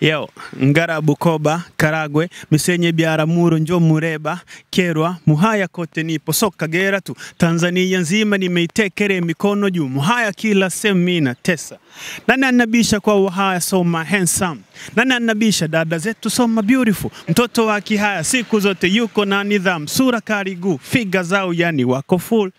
Yo, Ngara, Bukoba, Karagwe, Misenye, Biaramuro, Njo Mureba, Kerwa, Muhaya kote nipo, so Kagera tu, Tanzania nzima nimeitekere mikono juu, Muhaya kila sehemu tesa. Nani anabisha kwa Wahaya soma handsome? Nani anabisha dada zetu soma beautiful? Mtoto wa Kihaya siku zote yuko na nidhamu, sura karigu, figa zao yani wako full.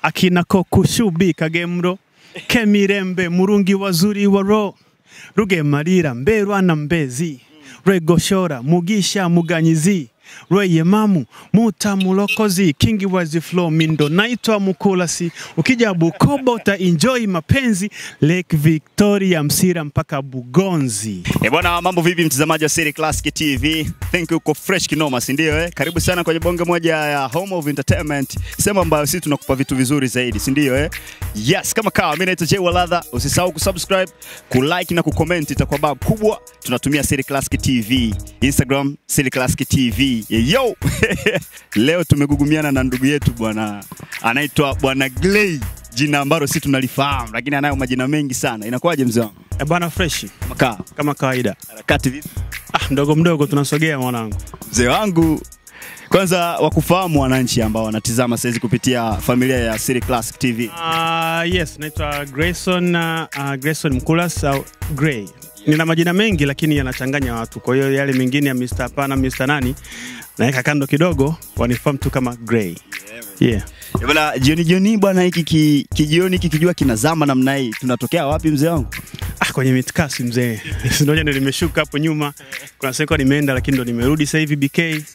Akina Kokushubi Kagemro, Kemirembe, Murungi wazuri waro. Ruge Marira, Mberwa na Mbezi, Regoshora, Mugisha, Muganyizi, Rweyemamu, Muta Mulokozi, Kingi Wazi Flow, Mindo, naitwa Mukulasi, ukija Bukoba uta enjoy mapenzi, Lake Victoria, Msira mpaka Bugonzi. Bwana, mambo vipi mtazamaji wa Siri Classic TV? Thank you kwa fresh kinoma, si ndio eh? Karibu sana kwenye bonge moja ya Home of Entertainment, sehemu ambayo sisi tunakupa vitu vizuri zaidi, si ndio eh? Yes, kama kawa, mimi naitwa Jay Waladha. Usisahau kusubscribe, kulike na kucomment, itakuwa babu kubwa. Tunatumia Siri Classic TV, Instagram Siri Classic TV. Yo! Leo tumegugumiana na ndugu yetu bwana, anaitwa Bwana Gray, jina ambalo sisi tunalifahamu lakini anayo majina mengi sana. Inakuwaje mzee wangu? Bwana fresh. Kama kawaida. Harakati vipi? Mdogo mdogo tunasogea mwanangu. Mzee wangu, kwanza wakufahamu wananchi ambao wanatizama saizi kupitia familia ya Siri Classic TV. Yes, naitwa Grayson, Grayson Mkulas au Gray. Nina majina mengi lakini yanachanganya watu. Kwa hiyo yale mengine ya Mr. Hapana, Mr. Nani naweka kando kidogo, wanifahamu tu kama Gray. Yeah. Bwana, jioni jioni bwana, hiki kijioni hiki kijua kinazama namna hii. Tunatokea wapi mzee wangu? Kwenye mitikasi mzee. Ndio nimeshuka hapo nyuma. Kuna siku nimeenda lakini ndo nimerudi sasa hivi BK.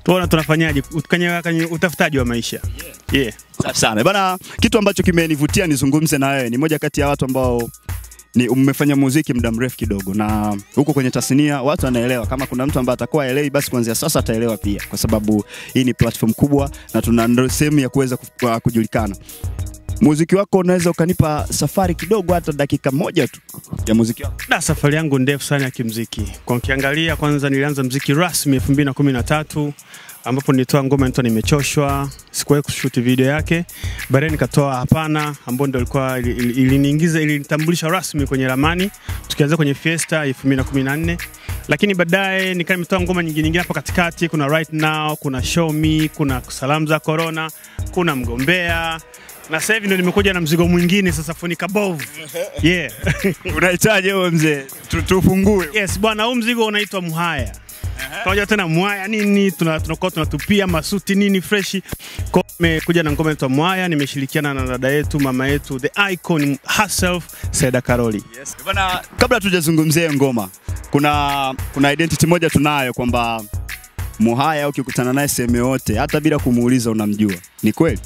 Tuona tunafanyaje kwenye utafutaji wa maisha. Yeah. Safi sana. Bwana, kitu ambacho kimenivutia nizungumze na wewe, ni moja kati ya watu ambao ni umefanya muziki muda mrefu kidogo na huko kwenye tasnia watu wanaelewa. Kama kuna mtu ambaye atakuwa haelewi basi kuanzia sasa ataelewa pia, kwa sababu hii ni platform kubwa na tuna sehemu ya kuweza kujulikana. Muziki wako unaweza ukanipa safari kidogo hata dakika moja tu ya muziki wako? Na safari yangu ndefu sana ya kimuziki. Kwa ukiangalia kwanza nilianza muziki rasmi 2013 ambapo nilitoa ngoma inaitwa Nimechoshwa, sikuwahi kushoot video yake. Baadaye nikatoa Hapana ambapo ndio ilikuwa iliniingiza, ilinitambulisha rasmi kwenye ramani, tukianza kwenye Fiesta 2014. Lakini baadaye nikawa nimetoa ngoma nyingine nyingine hapo katikati, kuna Right Now, kuna Show Me, kuna Salamu za Corona, kuna Mgombea. Na sasa hivi ndio nimekuja na mzigo mwingine sasa, funika bovu. Yeah. Unahitaji wewe mzee tufungue. Yes bwana, huu mzigo unaitwa Muhaya. Tunajua tena Muhaya nini, tunakuwa tunatupia masuti nini fresh. Kwa nimekuja na ngoma inaitwa Muhaya, nimeshirikiana na dada yetu, mama yetu, the icon herself, Saida Karoli. Yes. Bwana, kabla tujazungumzia ngoma, kuna identity moja tunayo kwamba Muhaya ukikutana naye sehemu yote hata bila kumuuliza unamjua. Ni kweli?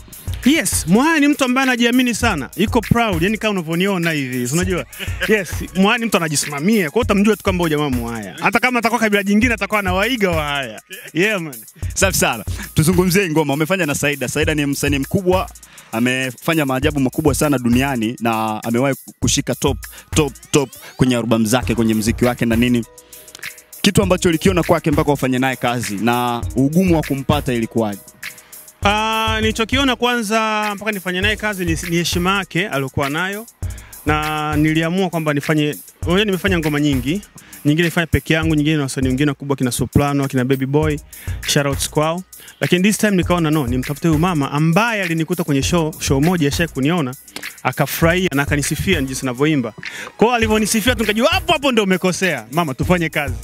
Yes, Muhaya ni mtu ambaye anajiamini sana. Yuko proud, yani kama unavyoniona hivi, unajua. Yes, Muhaya ni mtu anajisimamia. Kwa hiyo utamjua tu kwamba huyu jamaa Muhaya. Hata kama atakuwa kabila jingine atakuwa anawaiga Wahaya. Yeah man. Safi sana. Tuzungumzie ngoma. Umefanya na Saida. Saida ni msanii mkubwa, amefanya maajabu makubwa sana duniani na amewahi kushika top top top kwenye album zake, kwenye muziki wake na nini. Kitu ambacho ulikiona kwake mpaka ufanye naye kazi na ugumu wa kumpata ilikuwaje? Nilichokiona kwanza mpaka nifanye naye kazi ni heshima yake aliyokuwa nayo, na niliamua kwamba nifanye. Unajua nimefanya ngoma nyingi, nyingine nifanya peke yangu, nyingine na wasanii wengine wakubwa kina Soprano, kina Baby Boy, shout out kwao. Lakini this time nikaona no, nimtafute huyu mama ambaye alinikuta kwenye show moja yashaye kuniona, akafurahia na akanisifia jinsi ninavyoimba. Kwa hiyo alivyonisifia tukajua hapo hapo ndio umekosea. Mama tufanye kazi.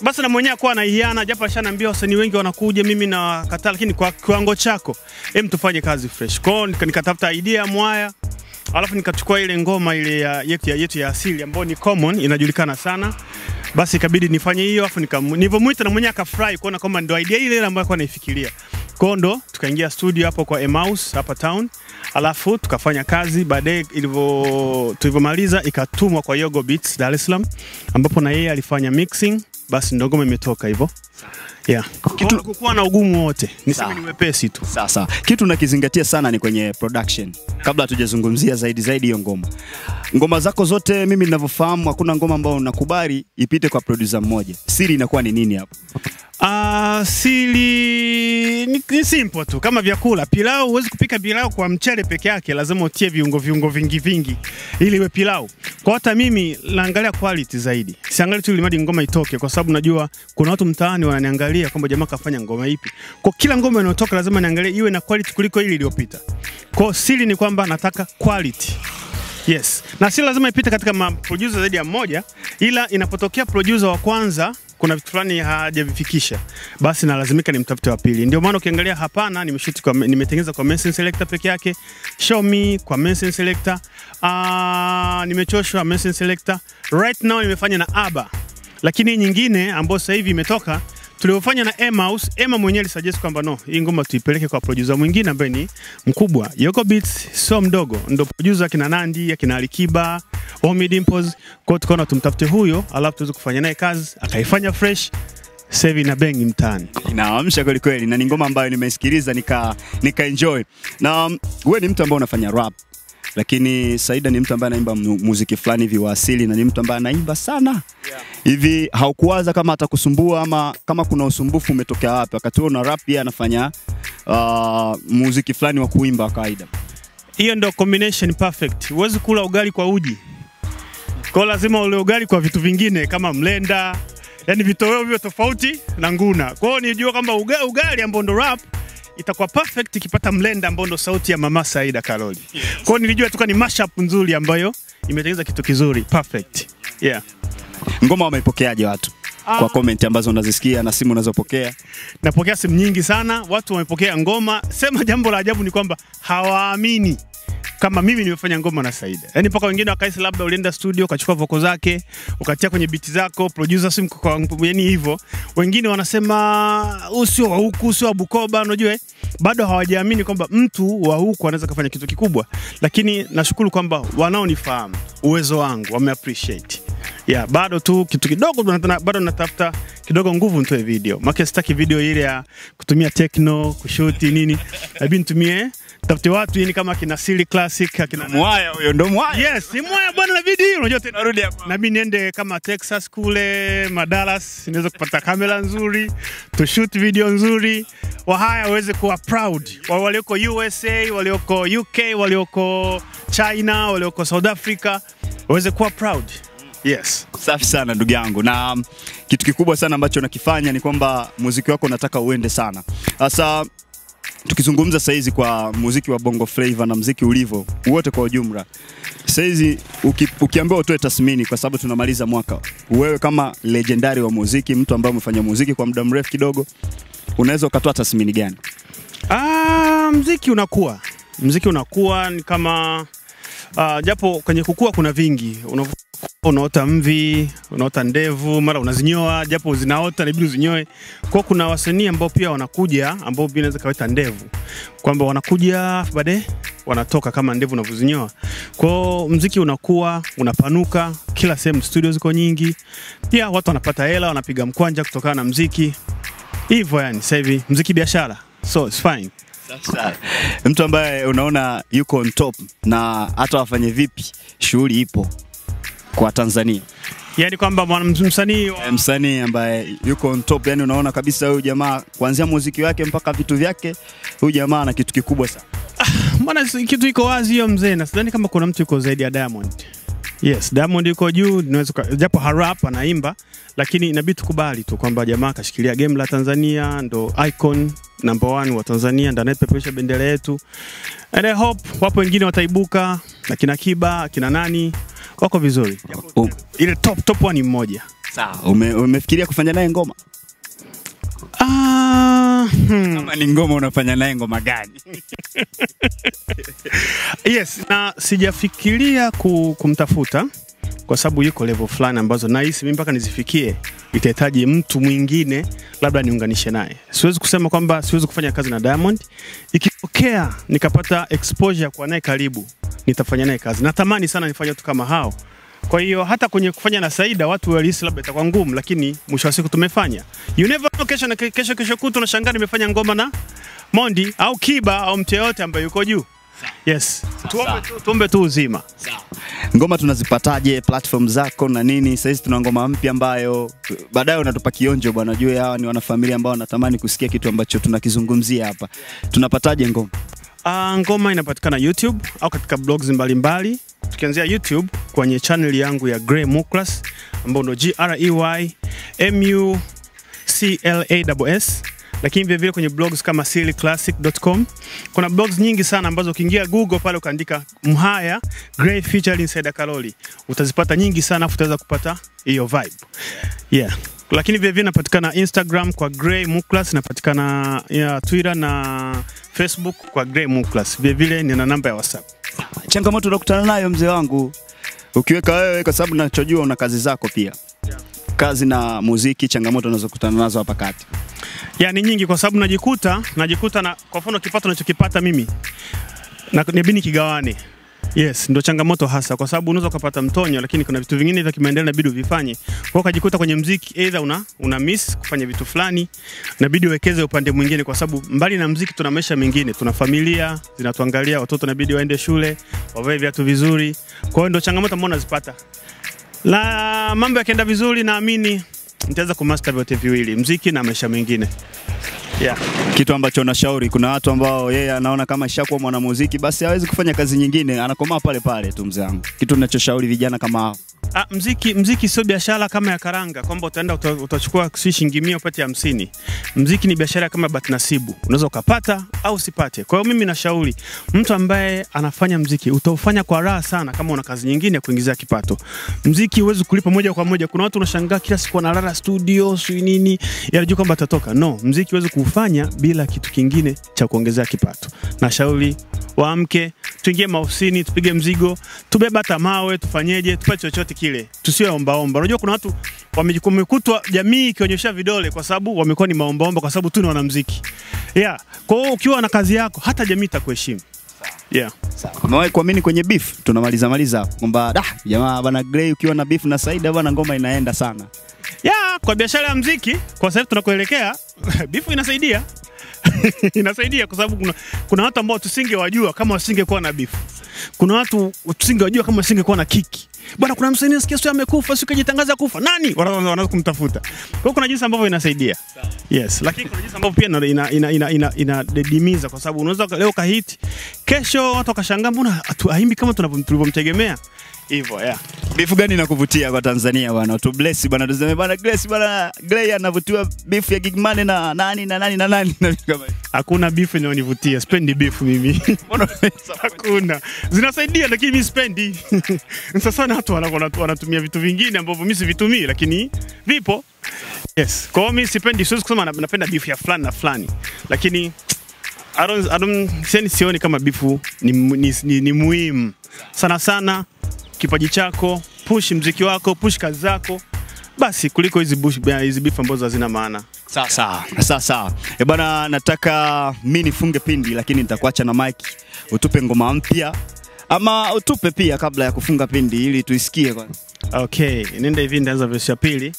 Basi na mwenyewe kwa anaiana, japo ashaniambia wasanii wengi wanakuja mimi na kataa, lakini kwa kiwango chako hem tufanye kazi fresh. Kwa hiyo nikatafuta idea ya Muhaya, alafu nikachukua ile ngoma ile yetu ya asili ambayo ni common, inajulikana sana. Basi ikabidi nifanye hiyo, alafu nilivyomuita na mwenyewe akafurahi kuona kwamba ndio idea ile ile ambayo alikuwa anaifikiria. Kwa hiyo ndo tukaingia studio hapo kwa Emmaus hapa town, alafu tukafanya kazi. Baadaye tulivyomaliza ikatumwa kwa Yogo Beats Dar es Salaam, ambapo na yeye alifanya mixing. Basi ndio ngoma imetoka hivyo. Yeah. Kitu kukuwa na ugumu wote. Niseme ni wepesi tu. Sasa, kitu nakizingatia sana ni kwenye production. Kabla hatujazungumzia zaidi hiyo ngoma. Ngoma zako zote mimi ninavyofahamu hakuna ngoma ambayo unakubali ipite kwa producer mmoja. Siri inakuwa ni nini hapo? Siri ni simple tu kama vyakula. Pilau huwezi kupika pilau kwa mchele peke yake, lazima utie viungo vingi vingi ili iwe pilau. Kwa hata mimi naangalia quality zaidi. Siangalii tu ili ngoma itoke, kwa sababu najua kuna watu mtaani wananiangalia kwamba jamaa kafanya ngoma ipi. Kwa kila ngoma inayotoka lazima niangalie iwe na quality kuliko ile iliyopita. Kwa siri ni kwamba nataka quality. Yes. Na si lazima ipite katika producer zaidi ya mmoja, ila inapotokea producer wa kwanza kuna vitu fulani hajavifikisha, basi nalazimika nimtafute wa pili. Ndio maana ukiangalia Hapana nimeshoot kwa, nimetengeneza kwa Mensen Selector peke yake, Show Me kwa Mensen Selector, nimechoshwa Mensen Selector. Right now nimefanya na ABBA. Lakini nyingine ambayo sasa hivi imetoka tuliofanya na Emma House, Emma mwenyewe alisuggest kwamba no, hii ngoma tuipeleke kwa producer mwingine ambaye ni mkubwa. Yoko Beats sio mdogo, ndo producer akina Nandi, akina Alikiba, Omid Dimpoz. Kwa tukaona tumtafute huyo, alafu tuweze kufanya naye kazi, akaifanya fresh. Sasa hivi na bengi mtaani. Inaamsha kweli kweli, na ni ngoma ambayo nimeisikiliza nika enjoy. Na wewe ni mtu ambaye unafanya rap, lakini Saida ni mtu ambaye anaimba muziki fulani hivi wa asili, na ni mtu ambaye anaimba sana. Hivi haukuwaza kama atakusumbua ama kama kuna usumbufu umetokea wapi wakati wewe una rap, yeye anafanya muziki fulani wa kuimba wa kawaida? Hiyo ndio combination perfect. Huwezi kula ugali kwa uji. Kwa lazima ule ugali kwa vitu vingine kama mlenda, yani vitoweo vyo tofauti na nguna. Kwa hiyo nijua kwamba ugali ambao ndo rap itakuwa perfect ikipata mlenda ambao ndo sauti ya Mama Saida Karoli. Kwa hiyo nilijua tu ni mashup nzuri ambayo imetengeneza kitu kizuri perfect. Yeah. Ngoma wameipokeaje watu? Kwa comment ambazo unazisikia na simu unazopokea? Napokea simu nyingi sana, watu wamepokea ngoma. Sema jambo la ajabu ni kwamba hawaamini kama mimi nimefanya ngoma na Saida. Yaani mpaka wengine wakaisi labda ulienda studio ukachukua vocal zake, ukatia kwenye beat zako, producer simu kwa, yani hivyo. Wengine wanasema usio wa huku, usio wa Bukoba, unajua bado hawajaamini kwamba mtu wa huku anaweza kufanya kitu kikubwa. Lakini nashukuru kwamba wanaonifahamu uwezo wangu wame appreciate. Yeah, bado tu kitu kidogo bado natafuta kidogo nguvu nitoe video. Maana sitaki video ile ya kutumia techno, kushoot nini. Labda nitumie tafute watu yani kama kina Siri Classic, akina Mwaya, huyo ndo Mwaya. Yes, ni Mwaya bwana, na video unajua tena narudi hapa. Na mimi niende kama Texas kule, Dallas, niweze kupata kamera nzuri, to shoot video nzuri. Wahaya waweze kuwa proud. Walioko USA, walioko UK, walioko China, walioko South Africa, waweze kuwa proud. Yes. Safi sana ndugu yangu. Na kitu kikubwa sana ambacho nakifanya ni kwamba muziki wako unataka uende sana. Sasa tukizungumza saizi kwa muziki wa Bongo Flava na muziki ulivo wote kwa ujumla, saizi ukiambiwa utoe tathmini, kwa sababu tunamaliza mwaka, wewe kama legendary wa muziki, mtu ambaye umefanya muziki kwa muda mrefu kidogo, unaweza ukatoa tathmini gani? Muziki unakuwa. Muziki unakuwa ni kama japo kwenye kukua kuna vingi. Unaota mvi, unaota ndevu, mara unazinyoa, japo zinaota inabidi uzinyoe. Kwa kuna wasanii ambao pia wanakuja ambao pia inaweza kawaita ndevu, kwamba wanakuja baadaye wanatoka kama ndevu unavyozinyoa. Kwa muziki unakuwa, unapanuka, kila sehemu studio ziko nyingi. Pia watu wanapata hela, wanapiga mkwanja kutokana na muziki. Hivyo yani sasa hivi muziki biashara. So it's fine. Sasa mtu ambaye unaona yuko on top na hata wafanye vipi shughuli ipo kwa Tanzania, yani kwamba msanii msanii ambaye yuko on top, yani unaona kabisa huyu jamaa kuanzia muziki wake mpaka vitu vyake, huyu jamaa ana kitu kikubwa sana. Mbona kitu iko wazi hiyo mzee, na sidhani kama kuna mtu yuko zaidi ya Diamond. Yes, Diamond yuko juu, naweza japo harap anaimba, lakini inabidi tukubali tu kwamba jamaa kashikilia game la Tanzania, ndo icon number 1 wa Tanzania, ndo anayepeperusha bendera yetu. And I hope wapo wengine wataibuka, na kina Kiba, kina nani, wako vizuri. Ile top 1 ni mmoja. Sawa. Umefikiria kufanya naye ngoma? Kama ni ngoma unafanya naye ngoma gani? Yes, na sijafikiria kumtafuta kwa sababu yuko level fulani ambazo nahisi mimi mpaka nizifikie itahitaji mtu mwingine labda niunganishe naye. Siwezi kusema kwamba siwezi kufanya kazi na Diamond. Ikitokea nikapata exposure kwa naye karibu, nitafanya naye kazi. Natamani sana nifanye watu kama hao. Kwa hiyo hata kwenye kufanya na Saida watu walihisi labda itakuwa ngumu, lakini mwisho wa siku tumefanya. You never know, kesho na kesho kesho kutwa unashangaa nimefanya ngoma na Mondi au Kiba au mtu yeyote ambaye yuko juu. Yes. Tuombe tu uzima. Ngoma tunazipataje, platform zako na nini? Sasa hizi tuna ngoma mpya ambayo baadaye unatupa kionjo bwana, jue hawa ni wanafamilia ambao wanatamani kusikia kitu ambacho tunakizungumzia hapa. Tunapataje ngoma? Ngoma inapatikana YouTube au katika blogs mbalimbali. Tukianzia YouTube kwenye channel yangu ya Grey Muklas ambayo ndo GREYMUCLAS, lakini vile vile kwenye blogs kama sillyclassic.com. Kuna blogs nyingi sana ambazo ukiingia Google pale ukaandika Mhaya Grey featuring Saida Karoli utazipata nyingi sana, afu utaweza kupata hiyo vibe. Yeah. Lakini vile vile napatikana Instagram kwa Grey Muklas, napatikana Twitter na Facebook kwa Grey Muklas. Vile vile nina namba ya WhatsApp. Changamoto unakutana nayo mzee wangu ukiweka wewe, kwa sababu ninachojua una kazi zako pia. Kazi na muziki, changamoto unazokutana nazo hapa kati. Ya ni nyingi, kwa sababu najikuta na kwa mfano kipato ninachokipata mimi na inabidi kigawane. Yes, ndio changamoto hasa, kwa sababu unaweza kupata mtonyo lakini kuna vitu vingine vya kimaendeleo inabidi uvifanye. Kwa hiyo ukajikuta kwenye muziki either una miss kufanya vitu fulani, inabidi uwekeze upande mwingine, kwa sababu mbali na muziki tuna maisha mengine, tuna familia zinatuangalia, watoto inabidi waende shule, wavae viatu vizuri. Kwa hiyo ndio changamoto ambazo nazipata. La mambo yakienda vizuri naamini nitaweza kumaster vyote viwili, muziki na maisha mengine. Yeah. Kitu ambacho nashauri, kuna watu ambao yeye anaona kama ishakuwa mwanamuziki basi hawezi kufanya kazi nyingine, anakomaa pale pale tu mzee wangu. Kitu ninachoshauri vijana kama hao. Muziki sio biashara kama ya karanga kwamba utaenda utachukua shilingi 100 upate 50. Muziki ni biashara kama bahati nasibu. Unaweza ukapata au usipate. Kwa hiyo mimi nashauri mtu ambaye anafanya muziki utaufanya kwa raha sana kama una kazi nyingine ya kuingizia kipato. Muziki huwezi kulipa moja kwa moja. Kuna watu unashangaa kila siku analala studio, si nini, yanajua kwamba atatoka. No, muziki huwezi kuufanya bila kitu kingine cha kuongezea kipato. Nashauri waamke, tuingie maofisini, tupige mzigo, tubeba hata mawe, tufanyeje, tupate chochote kile. Tusiwe ombaomba. Unajua kuna watu wamekutwa jamii ikionyesha vidole kwa sababu wamekuwa ni maombaomba kwa sababu tu ni wanamuziki. Yeah. Kwa hiyo ukiwa na kazi yako hata jamii itakuheshimu. Yeah. Sawa. Umewahi kuamini kwenye beef? Tunamaliza maliza kwamba jamaa bana Grey ukiwa na beef na Saida bana ngoma inaenda sana. Yeah, kwa biashara ya muziki kwa sasa tunakoelekea beef inasaidia. Inasaidia kwa sababu kuna watu ambao tusingewajua kama wasingekuwa na beef. Kuna watu tusingewajua kama wasingekuwa na kiki. Bwana kuna msanii nasikia sio amekufa, sio kajitangaza kufa. Nani? Wanaanza kumtafuta. Kwa hiyo kuna jinsi ambavyo inasaidia. Yes, lakini kuna jinsi ambavyo pia inadidimiza kwa sababu unaweza leo kahit, kesho watu wakashangaa mbona haimbi kama tulivyomtegemea. Hivyo, yeah. Beef gani inakuvutia kwa Tanzania bwana? Tu bless bwana, tuseme bwana Grace bwana Grey anavutiwa beef ya Gigman na nani na nani na nani na kama. Hakuna beef inayonivutia. Sipendi beef mimi. Mbona hakuna? Zinasaidia lakini mimi sipendi. Sasa na watu wanatumia vitu vingine ambavyo mimi sivitumii lakini vipo. Yes. Kwa hiyo mimi sipendi, siwezi kusema napenda beef ya fulani na fulani. Lakini I don't sioni kama beef ni muhimu. Sana sana kipaji chako, push muziki wako, push kazi zako. Basi kuliko hizi beef ambazo hazina maana. Sawa sawa. Sawa sawa. Bwana nataka mimi nifunge pindi lakini nitakuacha na mic utupe ngoma mpya ama utupe pia kabla ya kufunga pindi ili tuisikie kwanza. Okay, nenda hivi ndaanza verse ya pili.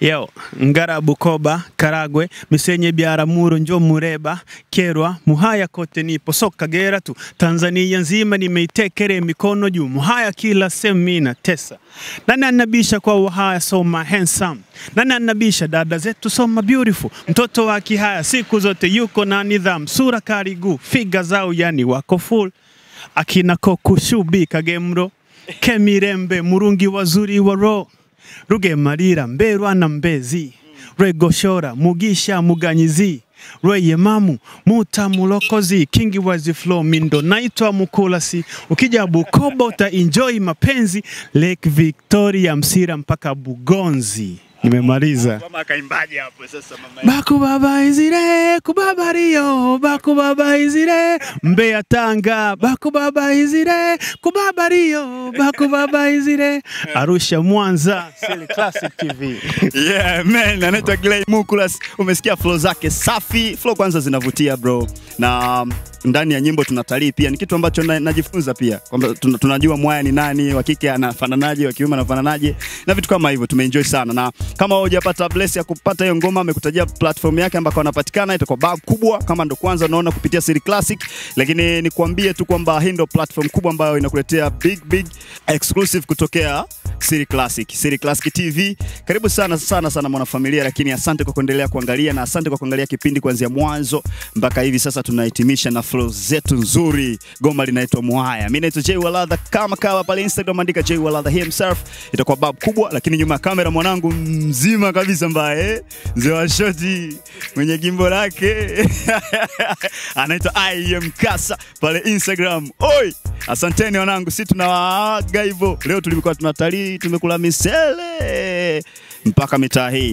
Yo, Ngara, Bukoba, Karagwe, Misenye, Biaramuro, Njo Mureba, Kerwa, Muhaya kote nipo, so Kagera tu, Tanzania nzima nimeitekere mikono juu, Muhaya kila sehemu na tesa. Nani anabisha kwa Wahaya soma handsome? Nani anabisha dada zetu soma beautiful? Mtoto wa Kihaya siku zote yuko na nidhamu, sura karigu, figa zao yani wako full. Akina Kokushubi Kagemro, Kemirembe, Murungi wazuri waro, Ruge Marira, Mberwa na Mbezi, Regoshora, Mugisha, Muganyizi, Rweyemamu, Muta Mulokozi, Kingi Wazi Flow, Mindo, naitwa Mukulasi. Ukija Bukoba uta enjoy mapenzi, Lake Victoria, Msira mpaka Bugonzi. Nimemaliza. Mama akaimbaje hapo sasa mama? Bakubaba izire, kubabario, bakubaba izire, Mbeya Tanga, bakubaba izire, kubabario, bakubaba izire, Arusha Mwanza, Silly Classic TV. Yeah man, anaitwa Grey Muklas. Umesikia flow zake safi. Flow kwanza zinavutia bro. Na ndani ya nyimbo tunatalii pia, ni kitu ambacho najifunza pia kwamba tunajua mwaya ni nani, wa kike anafananaje, wa kiume anafananaje na vitu kama hivyo. Tumeenjoy sana, na kama hujapata bless ya kupata hiyo ngoma, amekutajia platform yake ambako anapatikana, itakuwa bab kubwa kama ndo kwanza unaona kupitia Siri Classic. Lakini nikwambie tu kwamba hii ndo platform kubwa ambayo inakuletea big exclusive kutokea Siri Classic, Siri Classic TV. Karibu sana sana sana mwanafamilia, lakini asante kwa kuendelea kuangalia na asante kwa kuangalia kipindi kuanzia mwanzo mpaka hivi sasa tunahitimisha na flow zetu nzuri. Goma linaitwa Mwaya. Mimi naitwa Jay Waladha, kama kawa pale Instagram andika Jay Waladha himself, itakuwa bab kubwa. Lakini nyuma ya kamera mwanangu mzima kabisa mbaye mzee wa shoti mwenye gimbo lake anaitwa I am Kasa pale Instagram. Oi, asanteni wanangu, sisi tunawaaga hivyo. Leo tulikuwa tunatalii, tumekula misele mpaka mitaa hii.